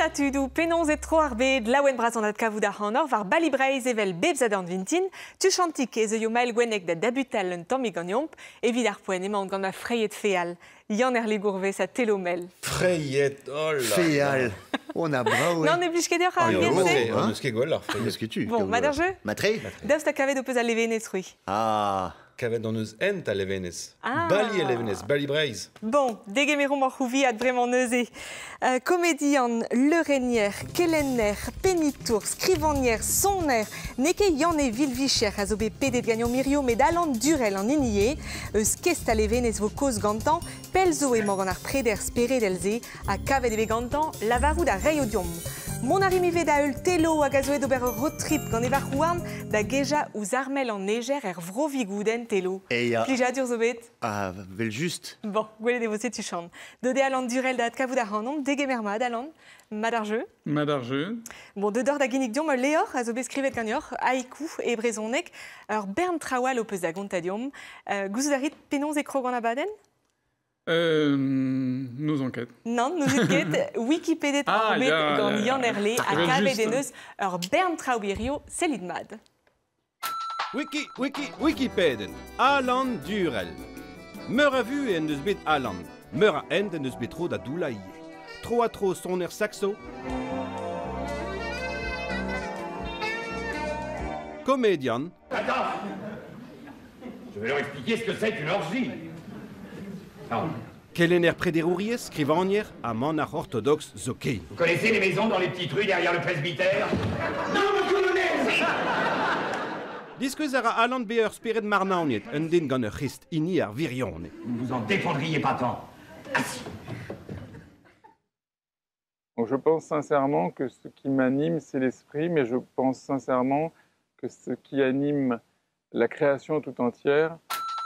La tudou, penaos e tro ar bed, laouen bras an adkavout ac'hanoc'h war Bali Breizh evel bep sadorn vintin, tuchantik ez eo Mael Gwenneg da dabutal un tammig ganeomp, evit ar poent emaon gant ma freiet feal, Yann Herle Gourves ha Thelo Mell. Freiet, oh là. Feal. On a bravo. Non, ne blij ket deoc'h ar Ah, gerse? hein? On eus ket gwell ar freiet. Eus ket tu. Bon, mat ar jeu? Matre? Daoust ha kavet ho peus al levenez, c'hwi? Ah. Kavet on eus ent a levenez. Ah. Bali a levenez, Bali Breizh. Bon, degemeromp ar c'houviad bremañ neuze. Komedian, leurennier, kelenner, penitour, skrivagner, soner, n'eo ket Yann e vilvicher a zo bet pedet ganeomp hirio met Alan Durel an hini eo, eus kest a levenez vo kaoz gantañ, pell zo emañ gant ar preder speredel-se ha kavet eo bet gantañ lavarout ar reiñ deomp. Mont a rimp ivez da heul Thelo hag a zo aet d'ober ur road trip gant e varc'h-houarn da gejañ ouzh armel an Eger er vro Vigoudenn, Thelo. E ya. Plijadur zo bet? Ah, vel just. Bon, gwelet e vo setu Chan. Deuet eo Alan Durel da adkavout ac'hanomp, degemer mat, Alan. Mat ar jeu. Mat ar jeu. Bon, deut oc'h da ginnig deomp ul levr a zo bet skrivet ganeoc'h, haiku e brezhoneg, ur bern traoù all ho peus da gontañ deomp. Gouzout a rit penaos e krog an abadenn? N'ouzon ket. Nann, n'ouzit ket. Wikipedet Ah, oc'h bet ya, gant ya, ya. Yann Herle ha Evel kavet just. en deus ur bern traoù hirio, sellit mat. Wiki, wiki, Wikipeden. Alan Durel. Meur a vu en deus bet Alan. Meur a hent en deus bet tro da doula ivez. Tro ha tro soner saxo. Komedian. Attends. Je vais leur expliquer ce que c'est qu'une orgie. Non. Kelenner prederouriez, skrivagner ha manac'h ortodox zo ken. Vous connaissez les maisons dans les petites rues derrière le presbytère? Non, mon colonel! Diskouez a ra Alan bezañ ur spered marnaoniet, un den gant ur c'hrist hini ar wirionez. Vous vous en défendriez pas tant. Assis. Donc je pense sincèrement que ce qui m'anime, c'est l'esprit, mais je pense sincèrement que ce qui anime la création tout entière,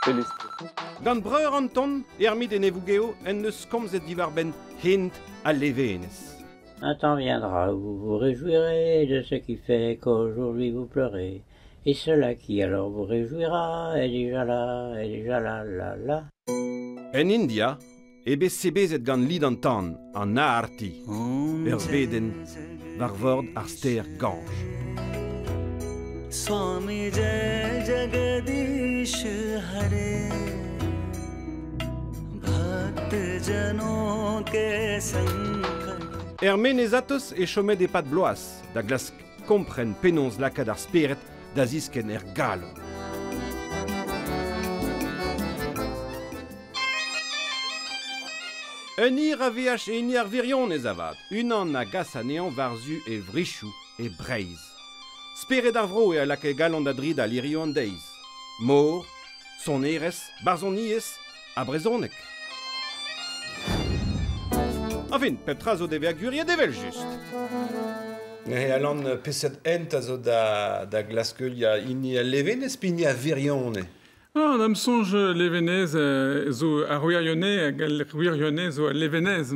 c'est l'esprit. Gant breur Anton, ermit en e vougeo, en deus komzet diwar-benn hent al levenez. Un temps viendra où vous vous réjouirez de ce qui fait qu'aujourd'hui vous pleurez. Et cela qui alors vous réjouira est déjà là, est déjà là, là, là. En India, eo bet sebezet gant lid an tan, an aarti, ur vedenn war vord ar stêr Gange. Swami Jai Jagadish Hare Bhakt Jano ke Sankat. Er menez Athos e chomet e-pad bloaz, da glask kompren penaos lakaat ar spered da ziskenn er galon. Un hir a veaj e hini ar wirionez avat, unan a gas anezhañ war-zu e vrichoù e Breizh. Spered ar vro eo a laka e galon da dridal hiziv an deiz. Mor, sonerezh, barzhoniezh ha brezhoneg. Enfin, pep tra zo devezañ gwiriet evel-just. E Alan, peseurt hent a zo da glask heuliañ hini al levenez pe hini ar wirionez? Ah, da'm soñj levenez zo ar wirionez hag al wirionez zo al levenez.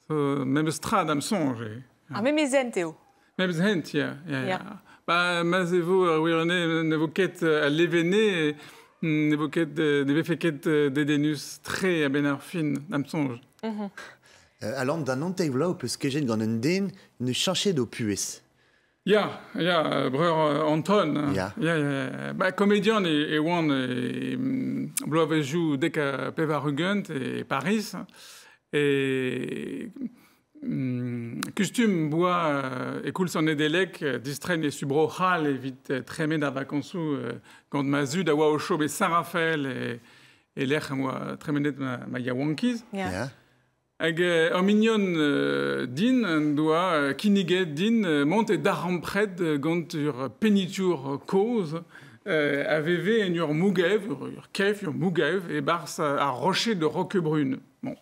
Zo memes tra da'm soñj. Ar memes hent eo. Memes hent, ya. Ya, ya. Ya. Ba, ma'z e vo ar wirionez ne vo ket al levenez, ne vo ket, ne vefe ket dedennus tre a-benn ar fin, da'm soñj. Alan, d'an hanter vloaz ho peus kejet gant un den ne chañchet ho puhez. Ya, ya, breur Anton. Ya. Ya, ya, ya. Ba, komedian e oan e bloavezhioù dek ha pevar-ugent e Paris. E kustum boa e koulz an Nedeleg distreiñ e su Bro-C'hall evit tremen ar vakañsoù gant ma zud a oa o chom e Saint-Raphaël e lec'h am boa tremenet ma yaouankiz. Ya. Ya. Hag ur mignon din en doa kinniget din mont e darempred gant ur penitour kozh a veve en ur mougev, ur kef, ur mougev, e barzh ar rocher de Roquebrune. Bon.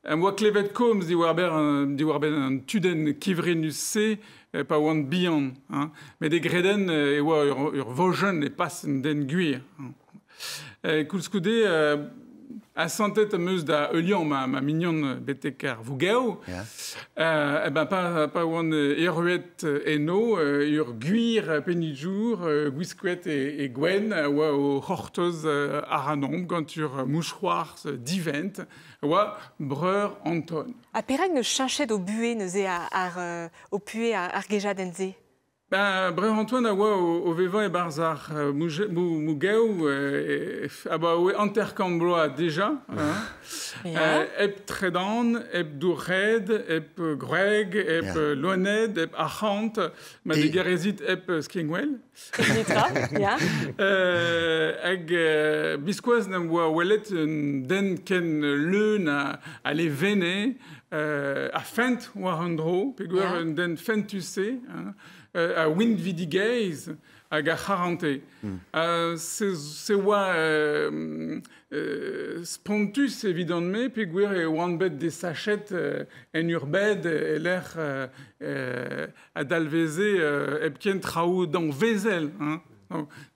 Am boa klevet komz diwar-benn an tudenn kivrenus-se pa oan bihan. Hein. Met e gredenn e oa ur vojenn e pas un den gwir. Hein. Koulskoude, Asantet am eus da heuliañ ma mignon betek ar vougev. Eh ben pa oan erruet eno, ur gwir penitiour, gwisket e gwenn, a oa o c'hortoz ac'hanomp gant ur mouchouarz divent, a oa breur Anton. Ha perak neus cheñchet o buhez neuze o puhez ar gejadenn-se? Ben, breur Antoine a oa o vevañ e-barzh ar mougev abaoe 50 bloaz deja. Hep tredan, hep dour-red, hep gwreg, hep loened, hep arc'hant, ma digarezit hep skingwel. Netra, ya. Hag biskoazh n'am boa welet un den ken leun a levenez, a fent war an dro, peogwir un den fentus-se. A winvidigezh hag a c'harante. Se oa spontus evidon-me peogwir e oan bet desachet en ur bed e-lec'h a dalveze hepken traoù danvezel.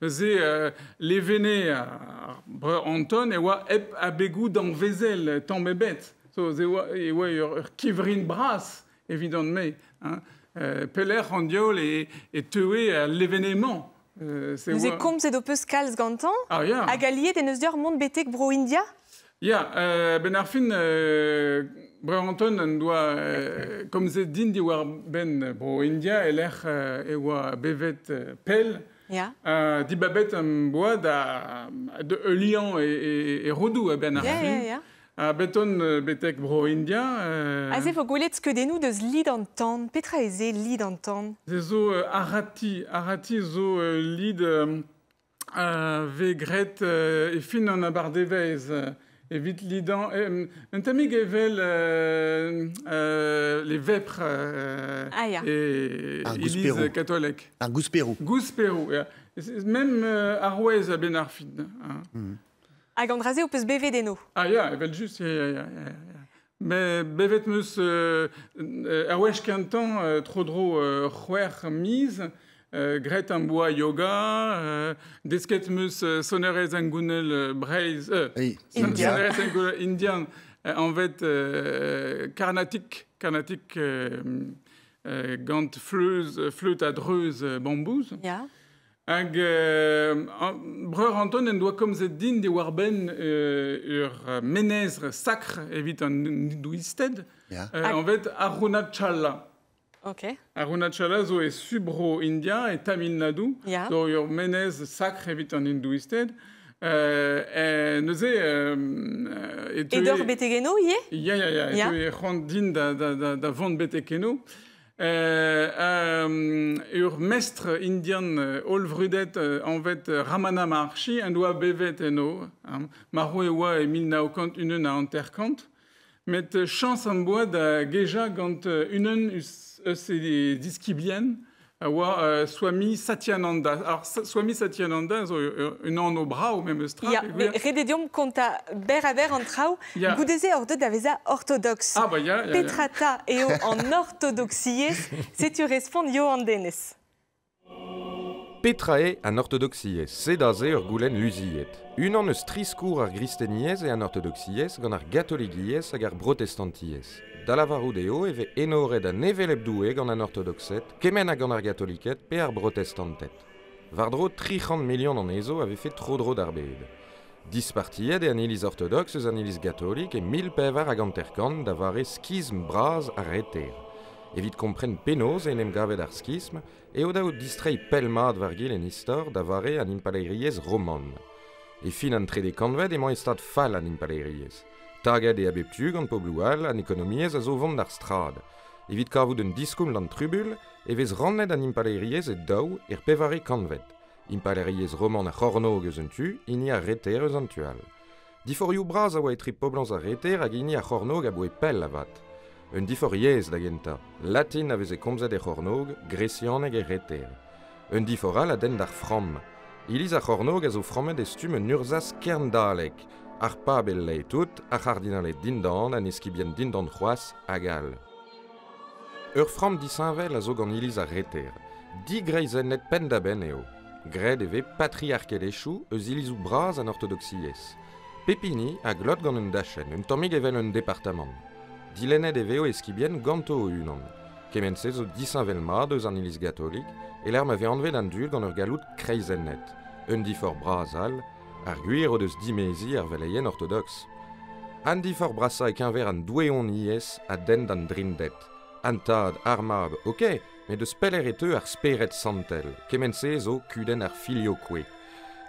Neuze levenez ar breur Anton e oa hep abegoù danvezel tamm ebet. Se oa e oa ur kevrin bras evidon-me. Pelec'h an diaoul e teue al levenez-mañ. Neuze komzet ho peus kalz gantañ hag aliet en eus deoc'h mont betek bro India? Ya, ben ar fin, breur Anton en doa komzet din diwar-benn bro India e-lec'h e oa bevet pell. Dibabet am boa da heuliañ e rodoù a-benn ar fin. A beton betek bro India. Aze vo gwelet skeudennoù deus lid an tan. Petra ez eo lid an tan? Se zo arati. Arati zo lid vez graet e fin an abardevezh evit lidañ. Un tammig evel les vêpres e iliz katolek. Ar gousperoù. Gousperoù, ya. Même arouez a-benn ar fin. Hag an dra-se ho peus bevet eno? Ah ya, evel-just, ya, ya, ya. Met bevet 'm eus ar wech kentañ tro-dro 6 miz, graet am boa yoga, desket 'm eus sonerezh hengounel Breizh, sonerezh hengounel indian, anvet Carnatic, Carnatic gant fleüt a-dreuz bambouz. Ya. Hag breur Anton en doa komzet din diwar-benn ur menez sakr evit an hindouisted, anvet Arunachala. Arunachala zo e su-bro India, e Tamil Nadu, zo ur menez sakr evit an hindouisted. Neuze e teue... Edoc'h betek eno ivez? Ya, ya, ya, e teue c'hoant din da vont betek eno. Ur mestr indian hollvrudet anvet Ramana Maharshi en doa bevet eno. Marv e oa e 1951. Met chañs am boa da gejañ gant unan eus e diskibien a oa Swami Satyananda. Alors, Swami Satyananda zo un anv brav memes tra. Ya, met ret eo deomp kontañ berr-ha-berr an traoù. Goude-se oc'h deuet da vezañ ortodoks. Ah, bah, ya, ya, ya. Petra 'ta eo an ortodoksiezh? Setu respont Johan Denez. Petra eo an ortodoksiezh? Sed aze ur goulenn luziet. Unan eus tri skourr ar gristeniezh eo an ortodoksiezh gant ar gatoligiezh hag ar brotestantiezh. Da lavarout eo e vez enoret an hevelep Doue gant an ortodoksed kement ha gant ar gatoliked pe ar brotestanted. War-dro 300 milion anezho a vefe tro-dro d'ar bed. Dispartiet eo an iliz ortodoks eus an iliz gatolik e 1054 da vare skism bras ar reter. Evit kompren penaos en em gavet ar skism eo dav distreiñ pell-mat war-gil en istor da vare an impalaeriezh roman. E fin an trede kantved emañ e stad fall an impalaeriezh. Taget eo a bep tu gant pobloù all an ekonomiezh a zo vont d'ar strad. Evit kavout un diskoulm d'an trubuilh e vez rannet an impalaeriezh e daou er pevare kantved. Impalaeriezh roman ar c'hornôg eus un tu, hini ar reter eus an tu all. Diforc'hioù bras a oa etre poblañs ar reter hag hini ar c'hornôg aboae pell avat. Un diforc'h yezh da gentañ. Latin a veze komzet er c'hornôg, gresianeg er reter. Un diforc'h all a denn d'ar framm. Iliz ar c'hornôg a zo frammet e stumm un urzhaz kerndalek. Ar pab el lae tout, ar c'hardinaled dindan, an eskibien dindan c'hoazh, hag all. Ur framm disheñvel a zo gant iliz ar reter. Digreizennet penn-da-benn eo. Graet e vez patriarkelezhioù eus ilizoù bras an ortodoksiezh. Pep hini a glot gant un dachenn, un tammig evel un departamant. Dilennet e vezo eskibien ganto o-unan. Kement-se zo disheñvel mat eus an iliz gatolik, e-lec'h ma vez anvet an dud gant ur galloud kreizennet. Un diforc'h bras all, ar gwir o deus dimeziñ ar veleien ortodoks. An diforc'h brasañ e-keñver an doueoniezh a denn d'an Drinded. An Tad, ar Mab, ok, met eus pelec'h e teu ar Spered Santel? Kement-se zo kudenn ar filioque.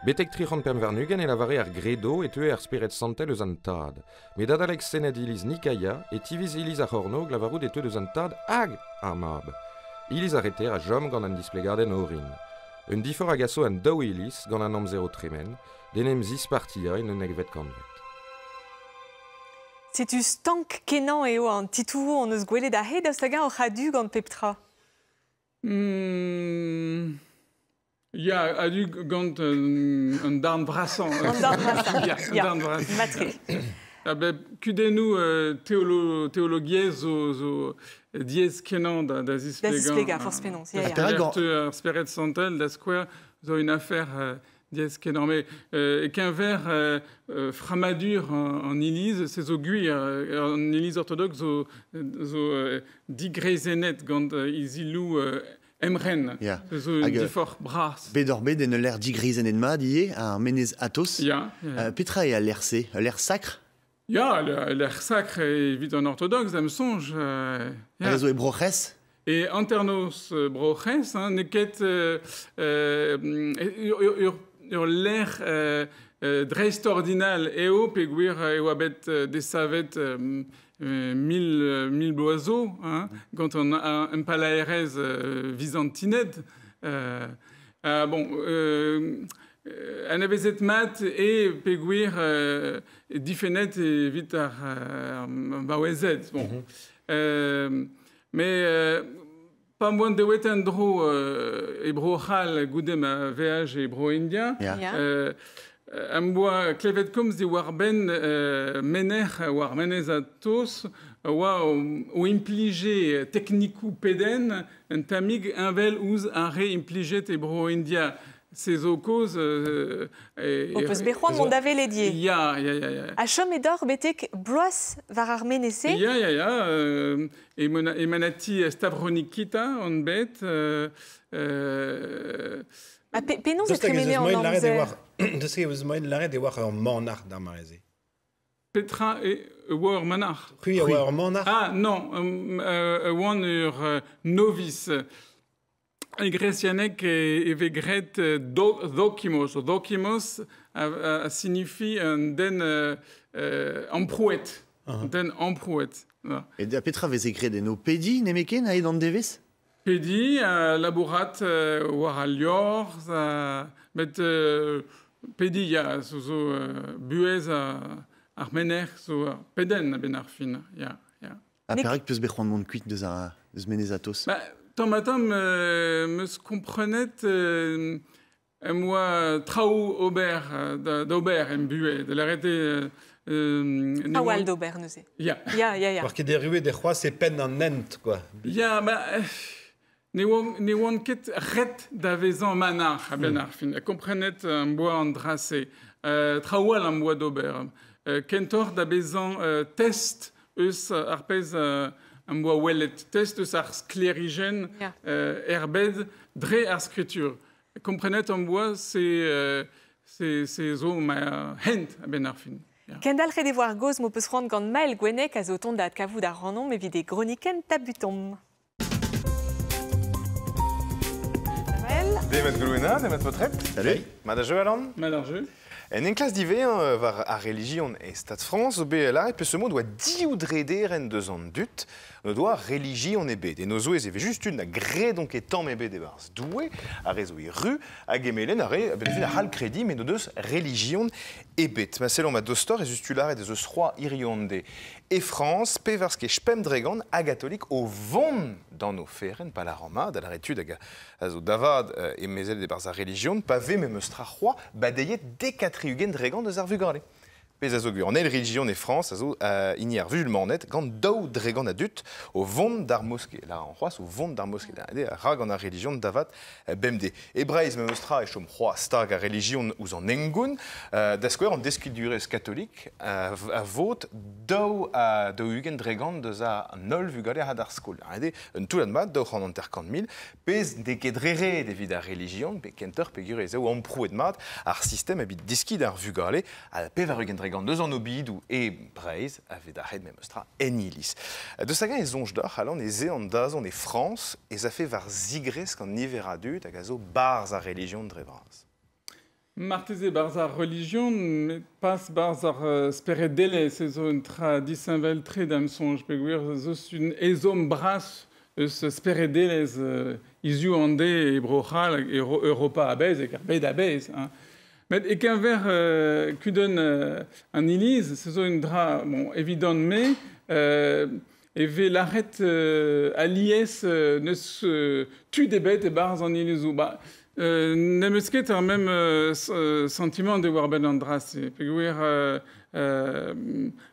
Betek 325 e lavare ar Gredo e teue ar Spered Santel eus an Tad. Met adalek sened iliz Nikaia e tiviz iliz ar C'hornôg lavarout e teu eus an Tad hag ar Mab. Iliz ar Reter a chom gant an displegadenn orin. Un diforc'h a gaso an daou iliz gant an amzer o tremen, d'en em zispartiañ en unnekvet kantved. Setu stank-kenañ eo an titouroù hon eus gwelet aze, daoust hag-eñ oc'h a-du gant pep tra? Ya, a-du gant un darn vrasañ. An darn vrasañ. Ya, un darn vrasañ. Matre. A bep kudennoù teologiezh zo diaes-kenañ da zisplegañ. Da zisplegañ, forzh penaos. Ya, ya. Perak ar Spered Santel, da skouer, zo un afer diaes-kenañ. Mais e-keñver frammadur an iliz, se zo gwir. An iliz ortodoks zo digreizennet gant iziloù emren. Ya. Zo un diforc'h bras. Bet oc'h bet en ul lec'h digreizennet mat ivez, ar Menez Athos. Ya. Petra eo al lec'h-se? Ul lec'h sakr? Ya, ul lec'h sakr evit an ortodoks, da'm soñj. Ya. Hag a zo e Bro-C'hres? E hanternoz Bro-C'hres, hein, n'eo ket ur lec'h dreistordinal eo peogwir e oa bet desavet mil bloaz zo, hein, gant an impalaerezh vizantined. Bon, anavezet mat eo peogwir difennet evit ar vaouezed. Bon. Mais pa 'm boa deuet en-dro e Bro-C'hall goude ma veaj e Bro-India, am boa klevet komz diwar-benn menec'h war Menez Athos oa o implije teknikoù pedenn un tammig heñvel ouzh ar re implijet e Bro-India. Se zo kaoz... Ho peus bet c'hoant mont da welet ivez. Ya, ya, ya, ya. Ha chom edoc'h betek bloaz war ar menez-se? Ya, ya, ya. E manati Stavronikita on bet. Ha penaos e tremene an amzer? Deus ket eus moaien lâret e oa ur manac'h d'ar mare-se. Petra e oa ur manac'h? C'hwi a oa ur manac'h? Ah, non, e oan ur novice. E gresianeg e vez graet dokimos. Dokimos a signifie un den amprouet. Un den amprouet. E da petra veze graet eno? Pediñ nemetken a-hed an devezh? Pediñ, labourat war al liorzh, met pediñ, ya, zo buhez ar menec'h, zo ar pedenn a-benn ar fin. Ya, ya. Ha perak peus bet c'hoant mont kuit deus deus Menez Athos? Ba, tamm-ha-tamm 'm eus komprenet em boa traoù ober d'ober em buhez, da lâret eo... Traoù all d'ober neuze. Ya. Ya, ya, ya. War ket erruet e c'hoazh e penn an hent, quoi. Ya, ba... Ne oan ket ret da vezañ manac'h a-benn ar fin. Komprenet am boa an dra-se. Traoù all am boa d'ober. Kentoc'h da bezañ test eus ar pezh am boa welet, test eus ar sklêrijenn er bed dre ar skritur. Komprenet am boa se zo ma hent a-benn ar fin. Kendalc'het e vo ar gaoz m'ho peus c'hoant gant Mael Gwenneg a zo o tont da adkavout ar rannomp evit e gronikenn Tabutomp. Demat Glouena, demat paotred. Salut. Mat ar jeu, Alan? Mat ar jeu. En enklas diwezhañ war ar relijion e Stad Frañs zo bet lâret peseurt mod oa div drederenn deus an dud n'o doa relijion ebet. En o zouez e vez just tud na gredont ket tamm ebet e-barzh Doue, ar re zo e ru, hag emelen ar re a-benn a c'hall krediñ met n'o deus relijion ebet. Ma sellomp a-dostoc'h ez eus tu lâret ez eus c'hoazh hiziv e Frañs, pevarzek pemp dregont a gatolik o vont d'an oferenn, pa lâran mat, da lâret tud hag a zo da vat emezel e-barzh ar relijion, pa vez memes tra c'hoazh badeiet dek ha tri-ugent dregont eus ar vugale. Pezh a zo gwir. An eil relijion e Frañs a zo hini ar vuzulmaned gant 2% a dud o vont d'ar moske. Lâr an c'hoazh o vont d'ar moske. Da ra gant ar relijion da vat bemdez. E Breizh memes tra e chom c'hoazh stag ar relijion ouzh an hengoun. Da skouer an deskidurezh katolik a vot 22% deus an holl vugale a d'ar skol. Un toullad mat, 250 000, pezh n'eo ket re ret evit ar relijion, pe kentoc'h peogwir ez eo amprouet mat ar sistem evit deskiñ d'ar vugale ha 80% deus an obidoù e Breizh a vez dalc'het memes tra en iliz. Deus hag-eñ e soñj deoc'h, Alan, ez eo an dazont e Frañs ez afe war zigresk an niver a dud hag a zo 'barzh ar relijion dre vras. Marteze 'barzh ar relijion, met pas 'barzh ar speredelezh, ez zo un tra disheñvel-tre d'am soñj, peogwir ez eus un ezhomm bras eus speredelezh hiziv an deiz e Bro-C'hall hag e Europa a-bezh hag ar bed a-bezh. Hein. Met e-keñver kudenn an iliz, se zo un dra, bon, evidon-me, e vez lâret alies n'eus tud ebet e-barzh an ilizoù. Ba, n'em eus ket ar mem santimant diwar-benn an dra-se. Peogwir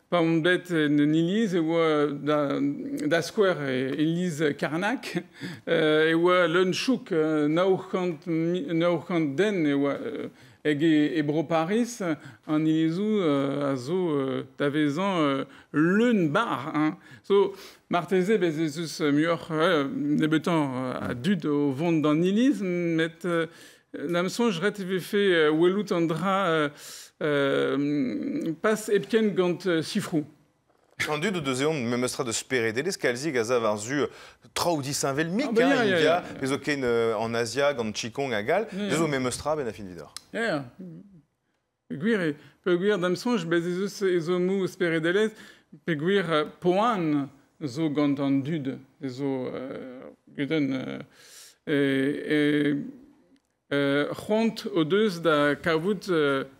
pa on bet en un iliz e oa da skouer e iliz Karnak, e oa leun chouk, 900 den e oa hag e bro Paris an ilizoù a zo da vezañ leun bar. Hein. So, marteze bez ez eus muioc'h nebeutañ a dud o vont d'an iliz, met d'am soñj ret e vefe welout an dra pas hepken gant sifroù. An dud o deus ezhomm memes tra deus speredelezh kalzik a zav war-zu traoù disheñvel mik, Ah, ben, hein, ya, India, ya. pe zoken en Azia gant Qigong hag all, Ya, zo memes tra ben a fin vidor. Ya. Gwir eo, peogwir d'am soñj bez ez eus ezhommoù speredelezh, peogwir poan zo gant an dud, zo gudenn c'hoant o deus da kavout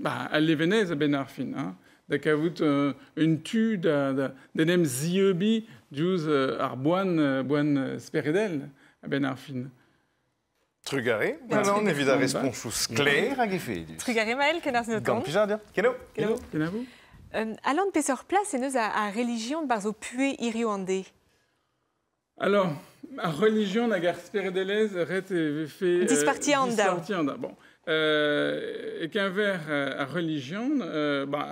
ba, al levenez a-benn ar fin, hein, da kavout un tu d'en em zieubiñ diouzh ar boan speredel a-benn ar fin. Trugarez, Alan, evit ar responsoù sklaer hag efedus. Trugarez Maël, kenarz Gant notan. plijadur. Kenavo. Kenavo. Kenavo. Alan, peseurt plas en eus a relijion 'barzh ho puhez hiziv an deiz? Alors, ar relijion hag ar speredelezh ret e vefe Dispartiañ an daou. Dispartiañ an daou. Bon. E-keñver ar relijion, ba,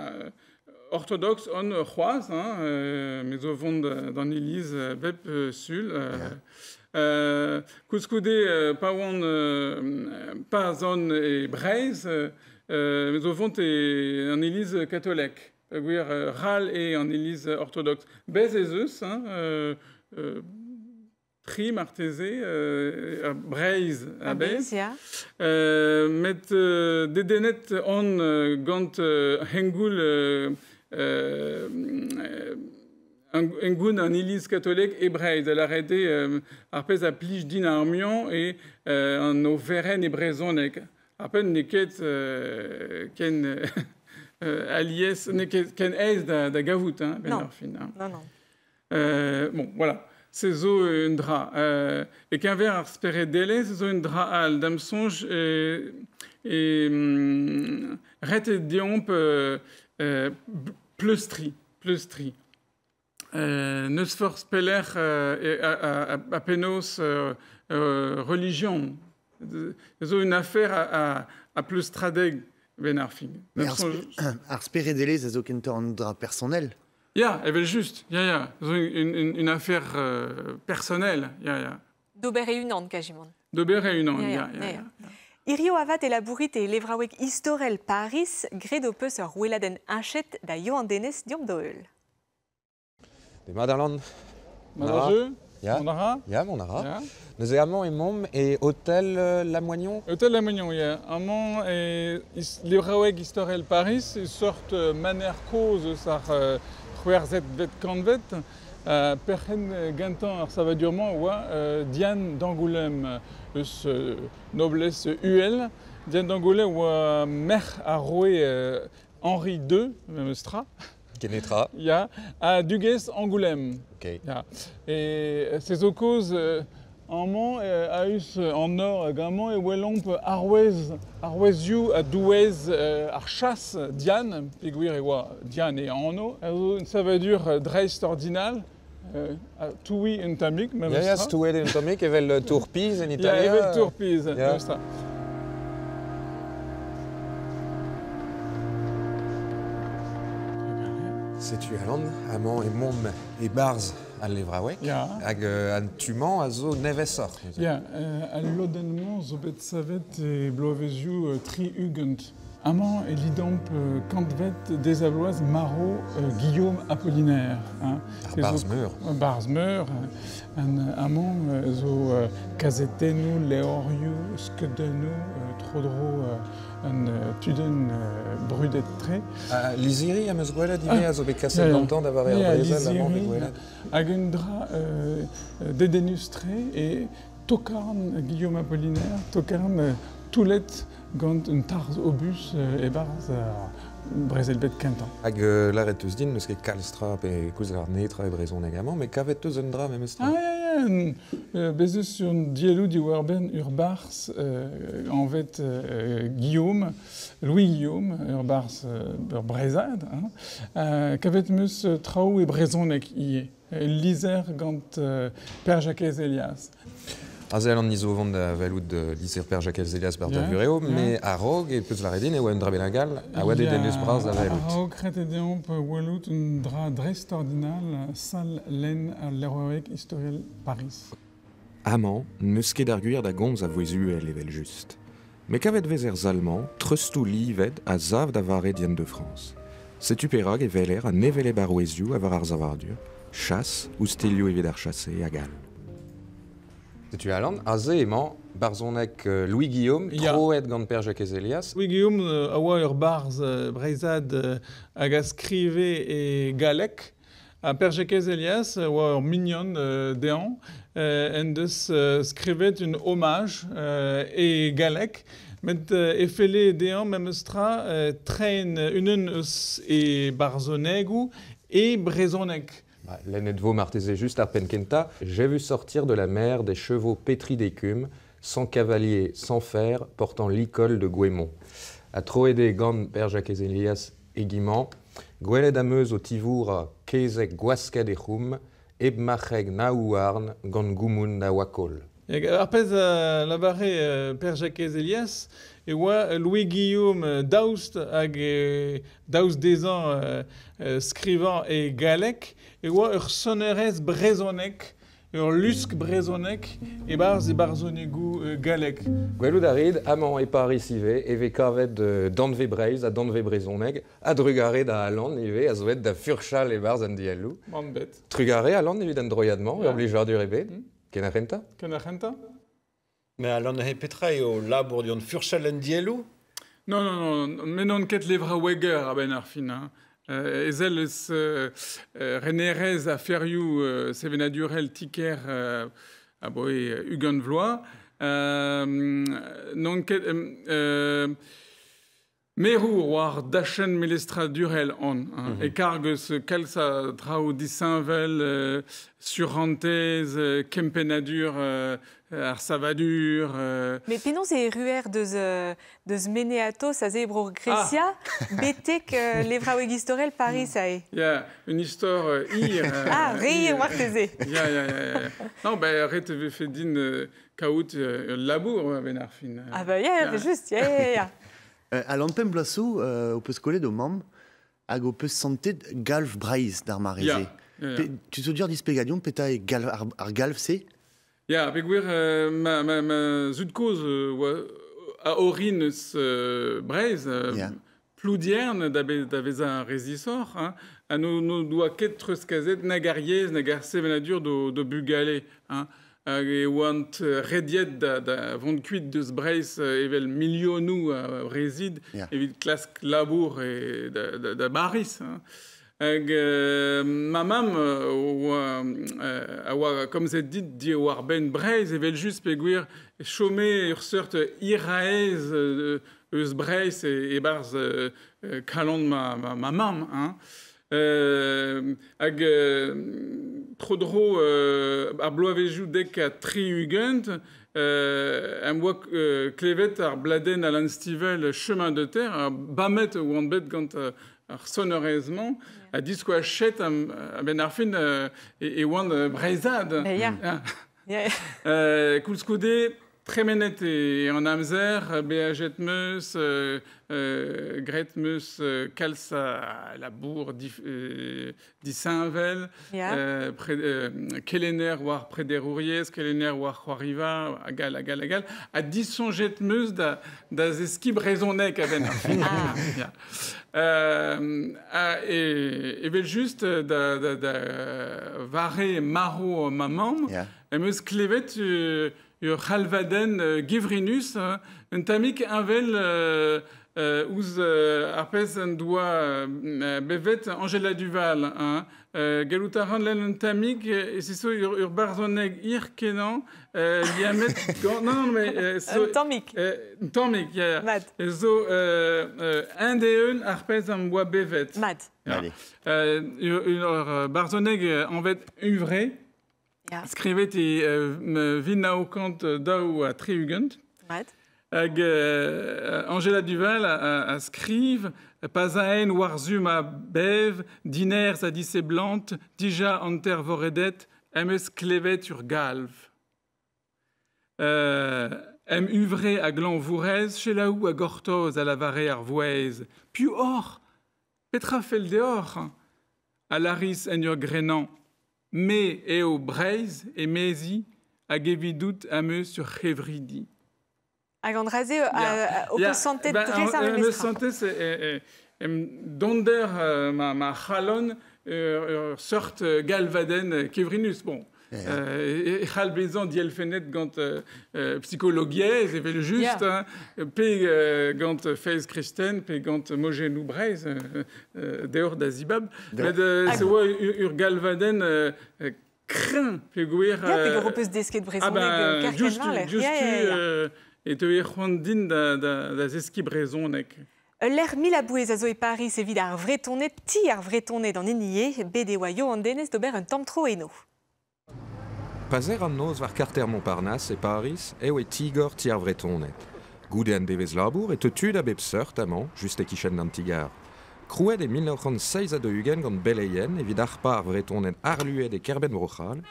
orthodoxe on c'hoazh, hein, me zo vont d'an iliz bep sul. Koulskoude pa oan pa zon e Breizh, me zo vont e an iliz katolek. Gwir ral e an iliz orthodoxe. Bez ez eus, hein, tri marteze, Breizh a-bezh. Ya. Met dedennet on gant hengoul hengoun an iliz katolek e Breizh. Da lâret eo ar pezh a plij din ar muiañ e an oferenn e brezhoneg. Ar penn n'eo ket ken alies, n'eo ket ken aes da gavout, hein, ben Non. ar fin, hein. Non, non. Bon, voilà. Se zo un dra. E-keñver ar speredelezh zo un dra all. D'am soñj e ret eo deomp pleustriñ, pleustriñ. N'eus forzh pelec'h a penaos relijion. Zo une affaire a pleustradeg ben ar fin. Mais D'am soñj ar speredelezh a zo kentoc'h an dra personnel. Ya, evel just. Ya, ya. Zo une affaire personnelle. Ya, ya. D'ober e unan, kajimant. D'ober e unan, Ya, ya, ya, ya, ya. ya. Hirio avat e labourit e levraoueg istorel Paris, graet ho peus ur weladenn heñchet da Yoann Denez deomp d'o heul. Demat Alan. Mont a ra? Ya. Mont a ra? Ya, mont a ra. Ya. Neuze amañ emaomp e Hôtel Lamoignon. Hôtel Lamoignon, ya. Amañ e levraoueg istorel Paris, e sort maner kozh eus ar c'hwec'hvet kantved. Perc'henn gantañ ar savadur-mañ oa Diane d'Angoulême eus noblesse uhel. Diane d'Angoulême oa merc'h ar roue Henri II, memes tra. Kenetra. Ya, ha dugez Angoulême. Ok. Ya. E se zo kozh Amañ a-us an nor hag amañ e welomp arouez, arouezioù a douez ar chas Diane, peogwir e oa Diane e anv, a zo un savadur dreist-ordinal, toui un tammig, memes Ya, ya, tra. stouet un tammig, evel Tour Pise en Ya, Italia. evel Tour Pise, Ya. memes tra. Setu Alan, amañ e mom e barz al levraoueg, Ya. hag an tumañ a zo nevesoc'h. Ya, al lodenn-mañ zo bet savet e bloavezioù 60. Amañ e lidamp kantvet dezavloaz maro Guillaume Apollinaire. Hein. Ar Barzh-meur. Barzh-meur. An amañ zo kazetennoù, levrioù, skeudennoù, tro-dro an tudenn brudet-tre. Lizhiri am eus gwelet ivez a zo bet kaset Ya, ya. gantañ da vare ar Ya, brezel amañ bet lizhiri. gwelet. Hag un dra dedennus-tre e tokarn Guillaume Apollinaire, tokarn toulet gant un tarzh obus e-barzh ar brezel bet kentañ. Hag lâret eus din, n'eus ket kalz tra pe koulz ar netra e brezhoneg amañ, met kavet eus un dra memes tra. Ah, ya, ya, bez eus un dielloù diwar-benn ur barzh anvet Guillaume, Louis Guillaume, ur barzh ur brezhad, hein. Kavet 'm eus traoù e brezhoneg ivez, lizher gant Pêr-Jakez Elias. Aze an nizo vont da welout lizher Pêr-Jakez Elias bar da Ya, vureo, ya. met a-raok e peus lâret din e oa un dra bennak all, a oa dedennus bras da welout. A-raok ret eo deomp welout un dra dreist-ordinal sal lenn al levraoueg istorel Paris. Amañ, n'eus ket ar gwir da gomz a vouezh uhel evel just. Met kavet vez er sal-mañ, treustoù livet a sav da vare Diane de France. Setu perak e weler an hevelep arouezioù a war ar savadur, chas, oustelioù evit ar chase hag all. Setu Alan, aze emañ barzhoneg Louis Guillaume, Ya. troet gant Pêr-Jakez Elias. Louis Guillaume a oa ur barzh breizhad hag a skrive e galleg. Ha Pêr-Jakez Elias a oa ur mignon dezhañ en deus skrivet un hommage e galleg. Met e felle dezhañ memes tra treiñ unan eus e barzhonegoù e brezhoneg. Ba, lennet vo marteze just ar penn kentañ, j'ai vu sortir de la mer des chevaux pétris d'écume, sans cavalier, sans fer, portant l'icole de Gouémont. A troet eo gant Pêr-Jakez Elias e Guimand, gwelet am eus o tivourañ kezeg gwasket e c'houm, hep marc'heg na houarn gant goumoun na wakol. Hag ar pezh a lavare Pêr-Jakez Elias e oa Louis Guillaume daoust hag daoust dezhañ skrivañ e galleg, e oa ur sonerezh brezhoneg, ur lusk brezhoneg e-barzh e barzhonegoù galleg. Gwelout a rit, amañ e Paris ivez, e vez kavet danve Breizh ha danve brezhoneg, a drugare da Alan ivez, a zo bet da furchal e-barzh an dielloù. Man bet. Trugare Alan evit an droiad-mañ, Ya. ur blijadur ebet. Ken ar c'hentañ? Ken ar c'hentañ? Mais Alan he petra eo labour dion furchal en dielloù? Non, non, non, met n'on ket levraoueger a-benn ar fin. Hein. Ezel eus renerez a ferioù sevenadurel tiker a boe ugent vloaz. N'on ket... Merour war dachenn melestradurel on. Hein, E karg eus kalz a traoù disheñvel, surentez, kempennadur ar savadur. Mais penaos e ruer deus Meneatos a ze bro Grecia, betek levraoueg istorel Paris a e. Ya, une histoire hir. Ah, re hir hir. marteze. Ya, ya, ya, ya. Non, ben, ret e vefe din kaout labour a-benn ar fin. Ah bah, ya, Ya. juste, ya, ya, ya. Alan pemp bloaz o peus kolet o mamm hag o peus santet galv Breizh d'ar mare-se. Ya, ya, ya. Pe, tu zo dur displegadion petra e galv, ar galv-se? Ya, peogwir ma zud-kozh oa a orin eus Breizh, Ya. Ploudiern da vezañ rezisoc'h, hein, ha no doa ket treuzkazet nag ar yezh, nag ar sevenadur do bugale, hein. Hag e oant rediet da vont kuit deus Breizh evel milionoù a rezid Ya. evit klask labour e da Baris. Hein. Hag ma mamm a oa komzet dit di war benn Breizh evel just peogwir chome ur seurt hiraez eus Breizh e-barzh kalon ma mamm. Hein. Hag tro-dro ar bloavezioù dek ha 60, em boa klevet ar bladenn Alan Stivell Chemin de terre, ar bamet oan bet gant ar sonerezh-mañ, ha diskoachet a-benn ar fin e oan breizhad. Ya. Ya. Koulskoude, tremenet e an amzer, beajet meus, graet meus kalz a labour disheñvel, kelenner war prederouriezh, kelenner war c'hoariva, hag all, hag all, hag all, ha disoñjet meus da zeskiñ brezhoneg a-benn ar fin. Ya. Evel just da vare marv ma mamm, em eus klevet ur c'halvadenn gevrinus, un tammig heñvel ouzh ar pezh en doa bevet Angela Duval. Hein. Gallout a ran lenn un tammig, e se zo ur barzhoneg hir kenañ, liammet gant... Non, non, mais... Un tammig. Un tammig, ya. Mat. E zo end-eeun ar pezh am boa bevet. Mat. Ya. Ur barzhoneg anvet Uvre. Ya. Skrivet e 1932. Mat. Hag Angela Duval a skriv pazaen war-zu ma bev, dinerzh ha diseblant, dija hanter voredet, em eus klevet ur galv. Em uvre a glañvourez, selaou a gortoz a lavare ar vouezh. Piv oc'h? Petra fell deoc'h? A lâris en ur grenañ. Me eo Breizh emezi hag evidout am eus ur c'hevridi. Hag an dra-se ho peus santet dres ar Em eus memestra. santet em donder ma c'halon ur seurt galvadenn kevrinus. Bon, e c'hall bezañ dielfennet gant psychologiezh evel just, hein, pe gant feiz kristen, pe gant mojennoù Breizh, deoc'h da zibab. Met se oa ur galvadenn kreñv peogwir... Ya, peogwir ho peus desket brezhoneg kerkent war-lerc'h. Diouzhtu e teue c'hoant din da zeskiñ brezhoneg. Ul lec'h mil a bouez a zo e Paris evit ar Vretoned, ti ar Vretoned an hini eo, bet e oa Yoann Denez d'ober un tamm tro eno. Pazer an noz war karter Montparnasse e Paris eo e tigor ti ar Vretoned. Goude an devezh labour e teu tud a bep seurt amañ, just e-kichen an ti-gar. Krouet e 1947 gant beleien evit harpañ ar Vretoned arluet e kêr-benn Bro-C'hall,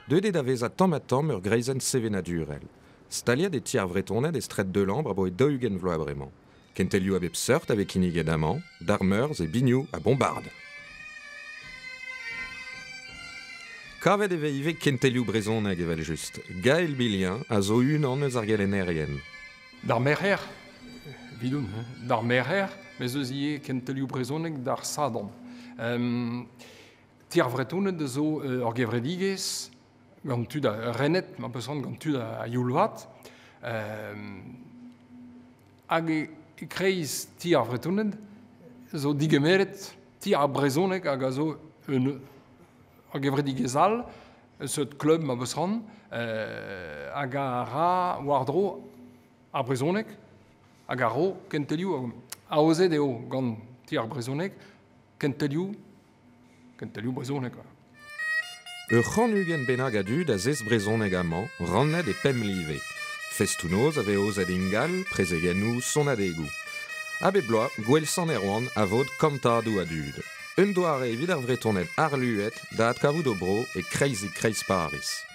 deuet eo da vezañ tamm-ha-tamm ur greizenn sevenadurel. Staliet e ti ar Vretoned e straed Delambre aboe 40 vloaz bremañ. Kentelioù a bep seurt a vez kinniget amañ, d'ar meurzh e biniou ha bombarde. Kavet e vez ivez kentelioù brezhoneg evel just. Gaël Bilien a zo unan eus ar gelennerien. D'ar merc'her, vidoun, d'ar merc'her, mez eus ivez kentelioù brezhoneg d'ar sadorn. Ti ar Vretoned zo ur gevredigezh gant tud a renet, ma peus gant tud a youl-vat. Hag e kreiz ti ar Vretoned zo digemeret ti ar brezhoneg hag a zo un ur gevredigezh all, seurt klub ma peus ran, hag a ra war-dro ar brezhoneg hag a ro kentelioù aozet eo gant ti ar brezhoneg, kentelioù brezhoneg. Ur c'hant-ugent bennak a dud a zesk brezhoneg amañ, rannet e pemp live. Festoù-noz a vez aozet ingal, prezegennoù, sonadegoù. A bep bloaz, Gouel Sant Erwan a vod kantadoù a dud. Un doare evit ar Vretoned arluet da adkavout o bro e kreiz-kreiz Paris.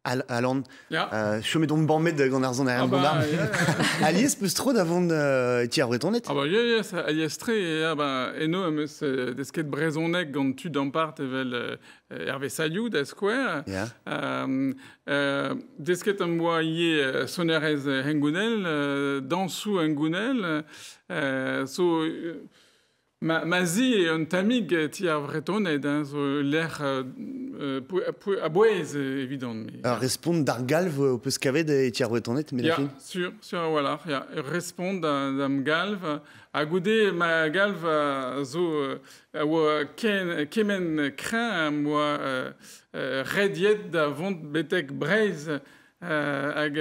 Alan, chomet on bammet gant ar zon ar bombard. Alies peus tro da vont ti ar Vretoned? Ah bah yes, alies tre, ah bah, eno am eus desket brezhoneg gant tud ampart evel Hervé Saliou da skouer. Desket am boa ivez sonerezh hengounel, dañsoù hengounel, so... Ma zi eo un tammig ti ar Vretoned, hein, zo lec'h a-bouez evidon. Respont d'ar galv ho peus kavet e ti ar Vretoned, met Ya, sur a-walc'h, ya. Respont d'am galv. Ha goude ma galv a zo a oa kement kreñv am boa rediet da vont betek Breizh Hag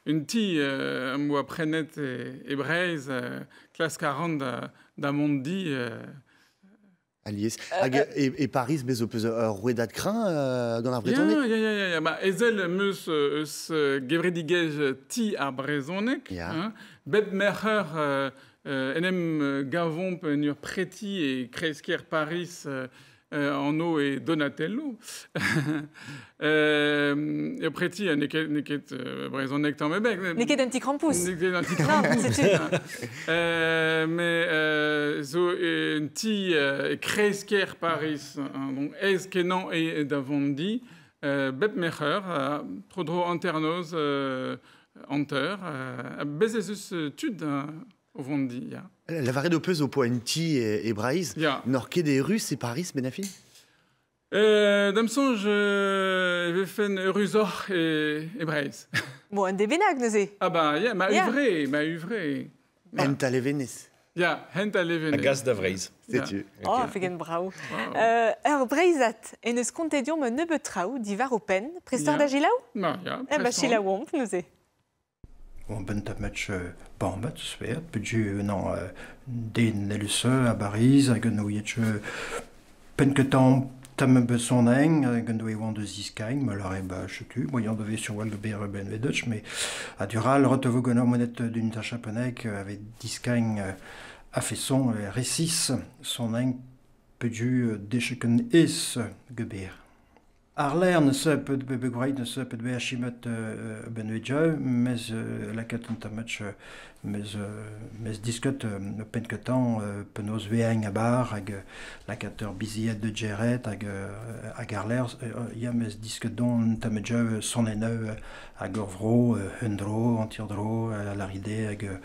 un ti am boa prenet e Breizh, klask a ran da mont di. Alies. Hag e Paris, bez ho peus ur rouedad kreñv gant ar brezhoneg? Ya. Ma, ezel em eus eus gevredigezh ti ar brezhoneg. Ya. Bep merc'her en em gavomp en ur preti e kreiz-kêr Paris anv e Donatello. Ur preti n'eo ket brezhoneg tamm ebet. N'eo ket un ti krampouz. N'eo ket un ti krampouz. Mais zo un ti e kreiz-kêr Paris, donc aes kenañ eo da vont di. Bep merc'her, tro-dro hanternoz, hanter. Bez ez eus tud o vont di, ya. Lavaret ho peus ho poa un ti e Breizh. Ya. N'oc'h ket errus e Paris, benn ar fin? Da'm soñj e vefen eürusoc'h e Breizh. Bon, un debennak neuze. Ah bah, ya, ma uvre, ma uvre. Hent a levenez. Ya, hent a levenez. A gas da Vreizh. Setu. Oh, fegen brav. Ur Breizhad en eus kontet deomp un nebeud traoù diwar ho penn. Prest oc'h da selaou? Ma, ya. Eh ben, selaouomp neuze. Bon, ben tamatch bammet, svet, peju non den eluse a Bariz hag un ouietch pen ket tamm tamm beus son eng hag un doe oan deus iskaing, ma lare ba chetu, moyen devait sur wal ber ben vedetch, mais a dural retovo gant monet d'une tachaponek avec diskaing a fait son récis son eng peju decheken es geber. Ar l'air ne se peut be begwrait ne se peut be achimet ben vedjeu, mes lakat un tamatch mes disket pen ketan penaos veaing a bar hag lakat ur biziet de geret hag ar l'air ya mes disket don tamatjeu son eneu hag ur vro un dro antirdro laride hag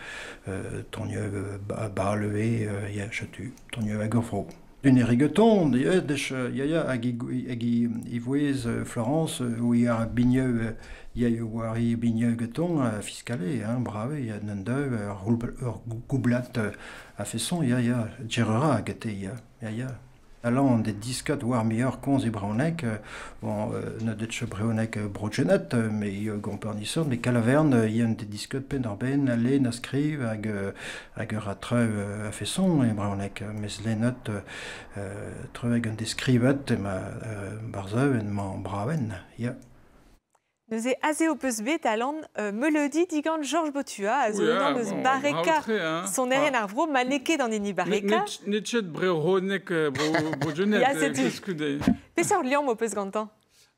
tonnieu ba leue ya chetu tonnieu hag ur vro. Un erigeton, ya, ya, hag i vouez Florence, où il y a bigneu, ya war i bigneu geton, fiscale, hein, brave, ya nende, ur goublat a fesson, ya, ya, djerera gete, ya, ya, ya. Allant des disket war meilleur konz e braonek, bon, ne detch braonek brochenet, mais gompernisson, mais calaverne, y a des disket pen ar ben, ale na skriv hag hag ur a treu a fesson e braonek, mes lenot treu hag un deskrivet ma barzeu en man braven, ya. Neuze aze ho peus bet alan meulodi digant Georges Botua, a zo unan eus barreka son eren ar vro, ma n'eo ket an hini barreka. N'eo ket breronek brojonet. Ya, setu. Peseurt liamm ho peus gantañ?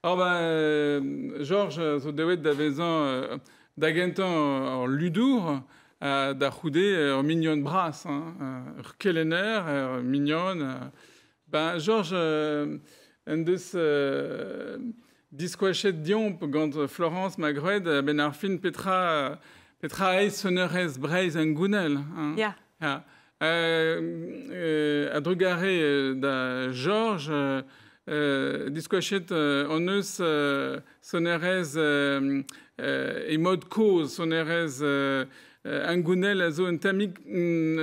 Ah ben, Georges zo deuet da vezañ da gentañ ur ludour, da c'houde ur mignon bras, hein, ur kelenner, ur mignon. Ben, Georges en deus diskoachet diomp gant Florence Magrued ben ar fin petra aes sonerez Breizh en gounel. Hein. Ya. Ya. A drugare da Georges diskoachet on eus sonerez e mod kozh, sonerez un gounel a zo un tamik